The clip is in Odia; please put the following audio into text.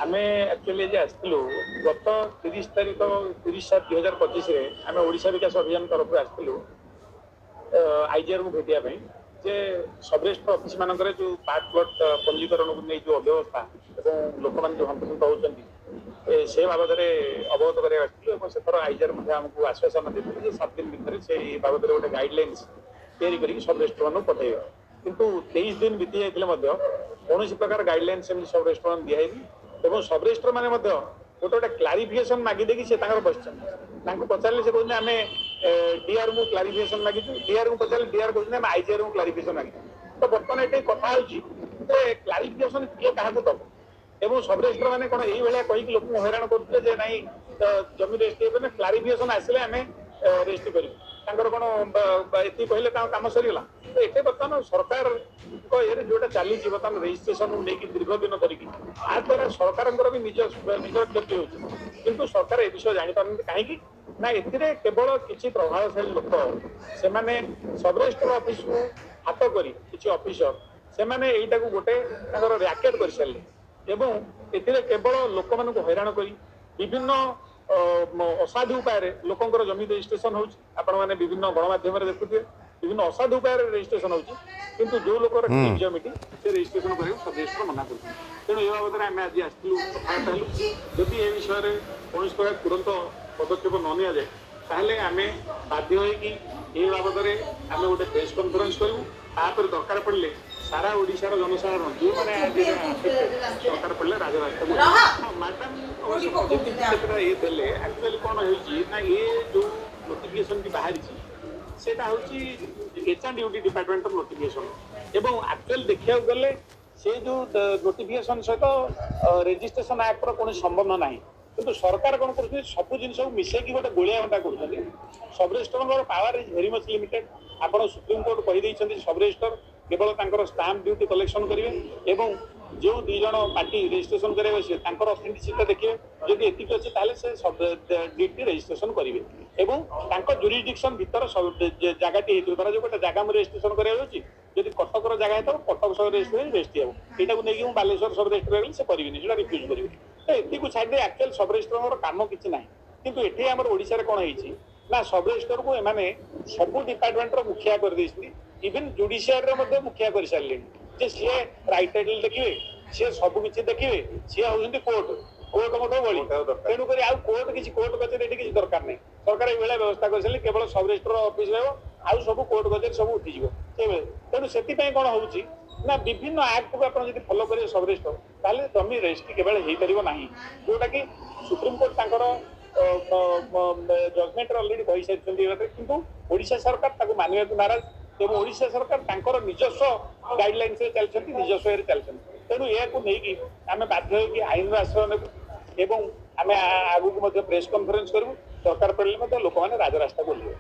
ଆମେ ଆକ୍ଚୁଆଲି ଆଜି ଆସିଥିଲୁ ଗତ 30 ତାରିଖ, 30/7/2025ରେ ଆମେ ଓଡ଼ିଶା ବିକାଶ ଅଭିଯାନ ତରଫରୁ ଆସିଥିଲୁ ଆଇଜିଆରକୁ ଭେଟିବା ପାଇଁ ଯେ ସବରେଜିଷ୍ଟ୍ରାର ଅଫିସ ମାନଙ୍କରେ ଯୋଉ ପାର୍ଟ ପ୍ଲଟ ପଞ୍ଜୀକରଣକୁ ନେଇ ଯୋଉ ଅବ୍ୟବସ୍ଥା ଏବଂ ଲୋକମାନେ ଯୋଉ ହନ୍ତସନ୍ତ ହଉଛନ୍ତି, ସେ ବାବଦରେ ଅବଗତ କରିବାକୁ ଆସିଥିଲୁ। ଏବଂ ସେଥର ଆଇଜିଆର ମଧ୍ୟ ଆମକୁ ଆଶ୍ୱାସନା ଦେଇଥିଲେ ଯେ 7 ଦିନ ଭିତରେ ସେଇ ବାବଦରେ ଗୋଟେ ଗାଇଡଲାଇନ୍ସ ତିଆରି କରିକି ସବରେଜିଷ୍ଟ୍ରାର ମାନଙ୍କୁ ପଠେଇବେ। କିନ୍ତୁ 23 ଦିନ ବିତି ଯାଇଥିଲେ ମଧ୍ୟ କୌଣସି ପ୍ରକାର ଗାଇଡଲାଇନ୍ସ ସେମିତି ସବରେଜିଷ୍ଟ୍ରାର ମାନଙ୍କୁ ଦିଆହେଇନି। ଏବଂ ସବରେଜିଷ୍ଟ୍ରାର ମାନେ ମଧ୍ୟ ଗୋଟେ ଗୋଟେ କ୍ଲାରିଫିକେସନ ମାଗି ଦେଇକି ସେ ତାଙ୍କର ବସିଛନ୍ତି। ତାଙ୍କୁ ପଚାରିଲେ ସେ କହୁଛନ୍ତି, ଆମେ ଡିଆର ଙ୍କୁ କ୍ଲାରିଫିକେସନ ମାଗିଛୁ। ଡିଆର ଙ୍କୁ ପଚାରିଲେ ଡିଆର କହୁଛନ୍ତି, ଆମେ ଆଇଜିଆର ଙ୍କୁ କ୍ଲାରିଫିକେସନ ମାଗିଛୁ। ତ ବର୍ତ୍ତମାନ ଏଠି କଥା ହେଉଛି ଯେ କ୍ଲାରିଫିକେସନ କିଏ କାହାକୁ ଦବ? ଏବଂ ସବରେଜିଷ୍ଟ୍ରାର ମାନେ କଣ ଏଇଭଳିଆ କହିକି ଲୋକଙ୍କୁ ହଇରାଣ କରୁଥିଲେ ଯେ ନାଇଁ, ତ ଜମି ରେଜିଷ୍ଟ୍ରି ହେଇପାରିବ, କ୍ଲାରିଫିକେସନ ଆସିଲେ ଆମେ ରେଜିଷ୍ଟ୍ରି କରିବୁ? ତାଙ୍କର କଣ ଏତିକି କହିଲେ ତାଙ୍କ କାମ ସରିଗଲା? ତ ଏତେ ବର୍ତ୍ତମାନ ସରକାରଙ୍କ ଇଏରେ ଯୋଉଟା ଚାଲିଛି, ବର୍ତ୍ତମାନ ରେଜିଷ୍ଟ୍ରେସନ ନେଇକି ଦୀର୍ଘ ଦିନ ଧରିକି, ତା ଦ୍ୱାରା ସରକାରଙ୍କର ବି ନିଜର କ୍ଷତି ହଉଛି। କିନ୍ତୁ ସରକାର ଏ ବିଷୟ ଜାଣିପାରୁନାହାନ୍ତି। କାହିଁକି ନା ଏଥିରେ କେବଳ କିଛି ପ୍ରଭାବଶାଳୀ ଲୋକ, ସେମାନେ ସବରେଜିଷ୍ଟ୍ରାର ଅଫିସକୁ ହାତ କରି, କିଛି ଅଫିସର, ସେମାନେ ଏଇଟାକୁ ଗୋଟେ ତାଙ୍କର ର୍ୟାକେଟ କରିସାରିଲେ। ଏବଂ ଏଥିରେ କେବଳ ଲୋକମାନଙ୍କୁ ହଇରାଣ କରି ବିଭିନ୍ନ ଅସାଧୁ ଉପାୟରେ ଲୋକଙ୍କର ଜମି ରେଜିଷ୍ଟ୍ରେସନ ହଉଛି। ଆପଣମାନେ ବିଭିନ୍ନ ଗଣମାଧ୍ୟମରେ ଦେଖୁଥିବେ, ବିଭିନ୍ନ ଅସାଧୁ ଉପାୟରେ ରେଜିଷ୍ଟ୍ରେସନ ହଉଛି। କିନ୍ତୁ ଯୋଉ ଲୋକର ଠିକ ଜମିଟି, ସେ ରେଜିଷ୍ଟ୍ରେସନ କରିବାକୁ ସବରେଜିଷ୍ଟ୍ରାର ମନା କରୁଛନ୍ତି। ତେଣୁ ଏ ବାବଦରେ ଆମେ ଆଜି ଆସିଥିଲୁ, କଥାବାର୍ତ୍ତା ହେଲୁ। ଯଦି ଏ ବିଷୟରେ କୌଣସି ପ୍ରକାର ତୁରନ୍ତ ପଦକ୍ଷେପ ନ ନିଆଯାଏ, ତାହେଲେ ଆମେ ବାଧ୍ୟ ହେଇକି ଏ ବାବଦରେ ଆମେ ଗୋଟେ ପ୍ରେସ୍ କନଫରେନ୍ସ କରିବୁ। ତାପରେ ଦରକାର ପଡ଼ିଲେ ସାରା ଓଡ଼ିଶାର ଜନସାଧାରଣ ଯେଉଁମାନେ ଆଜି affected, ଦରକାର ପଡ଼ିଲେ ରାଜରାସ୍ତାକୁ। ମ୍ୟାଡାମ ଯେତିକି କେତେଟା ଇଏ ଦେଲେ, ଆକ୍ଚୁଆଲି କ'ଣ ହେଇଛି ନା ଏ ଯୋଉ ନୋଟିଫିକେସନଟି ବାହାରିଛି, ସେଇଟା ହେଉଛି ଏଚ୍ ଆଣ୍ଡ ୟୁଡି ଡିପାର୍ଟମେଣ୍ଟର ନୋଟିଫିକେସନ। ଏବଂ ଆକ୍ଚୁଆଲି ଦେଖିବାକୁ ଗଲେ ସେ ଯୋଉ ନୋଟିଫିକେସନ ସହିତ ରେଜିଷ୍ଟ୍ରେସନ ଆକ୍ଟର କୌଣସି ସମ୍ବନ୍ଧ ନାହିଁ। କିନ୍ତୁ ସରକାର କ'ଣ କରୁଛନ୍ତି, ସବୁ ଜିନିଷକୁ ମିଶେଇକି ଗୋଟେ ଗୋଳିଆ ଘଣ୍ଟା କରୁଛନ୍ତି। ସବରେଜିଷ୍ଟ୍ରାରଙ୍କର power is very much limited. ଆପଣ ସୁପ୍ରିମକୋର୍ଟ କହିଦେଇଛନ୍ତି, ସବରେଜିଷ୍ଟ୍ରାର କେବଳ ତାଙ୍କର ଷ୍ଟାମ୍ପ ଡ୍ୟୁଟି କଲେକ୍ସନ କରିବେ ଏବଂ ଯୋଉ 2 ଜଣ ପାର୍ଟି ରେଜିଷ୍ଟ୍ରେସନ କରିବାକୁ ଆସିବେ, ତାଙ୍କର ଅଥେଣ୍ଟିସିଟି ଦେଖିବେ। ଯଦି ଏତିକି ଅଛି, ତାହେଲେ ସେ ଡିଡ୍ଟି ରେଜିଷ୍ଟ୍ରେସନ କରିବେ। ଏବଂ ତାଙ୍କ ଜୁରିଡିକ୍ସନ ଭିତର ସବୁ ଜାଗାଟି ହେଇଥିବ। ଧରାଯାଉ ଗୋଟେ ଜାଗା ମୁଁ ରେଜିଷ୍ଟ୍ରେସନ କରିବାକୁ ଯାଉଛି, ଯଦି କଟକର ଜାଗା ହେଇଥିବ, କଟକ ସହ ରେଜିଷ୍ଟ୍ରି ହେବ। ଏଇଟାକୁ ନେଇକି ମୁଁ ବାଲେଶ୍ୱର ସବ ରେଜିଷ୍ଟ୍ରି ଗଲେ ସେ କରିବେନି, ସେଟା ରିଫ୍ୟୁଜ କରିବେ। ତ ଏତିକୁ ଛାଡ଼ିଦେଇ ଆକ୍ଚୁଆଲି ସବ ରେଜିଷ୍ଟ୍ରାରଙ୍କର କାମ କିଛି ନାହିଁ। କିନ୍ତୁ ଏଠି ଆମର ଓଡ଼ିଶାରେ କ'ଣ ହେଇଛି ନା ସବ ରେଜିଷ୍ଟ୍ରାରକୁ ଏମାନେ ସବୁ ଡିପାର୍ଟମେଣ୍ଟର ମୁଖିଆ କରିଦେଇଛନ୍ତି। ଇଭେନ୍ ଜୁଡିସିଆରୀର ମଧ୍ୟ ମୁଖିଆ କରିସାରିଲେଣି ଯେ ସିଏ ରାଇଟ୍ ଟାଇଟଲ ଦେଖିବେ, ସିଏ ସବୁ କିଛି ଦେଖିବେ, ସିଏ ହଉଛନ୍ତି କୋର୍ଟ, କୋର୍ଟଙ୍କଠୁ ବଳି। ତେଣୁକରି ଆଉ କୋର୍ଟ କିଛି, କୋର୍ଟ କଚେରୀ ଏଠି କିଛି ଦରକାର ନାହିଁ। ସରକାର ଏଇଭଳିଆ ବ୍ୟବସ୍ଥା କରିସାରିଲେ, କେବଳ ସବ ରେଜିଷ୍ଟ୍ରାର ଅଫିସ ରହିବ, ଆଉ ସବୁ କୋର୍ଟ କଚେରୀ ସବୁ ଉଠିଯିବ ସେଇଭଳି। ତେଣୁ ସେଥିପାଇଁ କ'ଣ ହଉଛି ନା ବିଭିନ୍ନ ଆକ୍ଟକୁ ଆପଣ ଯଦି ଫଲୋ କରିବେ ସବ ରେଜିଷ୍ଟ୍ରାର, ତାହେଲେ ଜମି ରେଜିଷ୍ଟ୍ରି କେବେ ହେଇପାରିବ ନାହିଁ, ଯୋଉଟା କି ସୁପ୍ରିମକୋର୍ଟ ତାଙ୍କର ଜଜମେଣ୍ଟରେ ଅଲରେଡି କହିସାରିଛନ୍ତି ଏ ବାବଦରେ। କିନ୍ତୁ ଓଡ଼ିଶା ସରକାର ତାକୁ ମାନିବାକୁ ନାରାଜ ଏବଂ ଓଡ଼ିଶା ସରକାର ତାଙ୍କର ନିଜସ୍ୱ ଗାଇଡଲାଇନ୍ସରେ ଚାଲିଛନ୍ତି, ନିଜସ୍ୱ ଇଏରେ ଚାଲିଛନ୍ତି। ତେଣୁ ଏହାକୁ ନେଇକି ଆମେ ବାଧ୍ୟ ହେଇକି ଆଇନର ଆଶ୍ରୟ ନେବୁ ଏବଂ ଆମେ ଆଗକୁ ମଧ୍ୟ ପ୍ରେସ୍ କନଫରେନ୍ସ କରିବୁ। ଦରକାର ପଡ଼ିଲେ ମଧ୍ୟ ଲୋକମାନେ ରାଜରାସ୍ତାକୁ ଓହ୍ଲେଇବେ।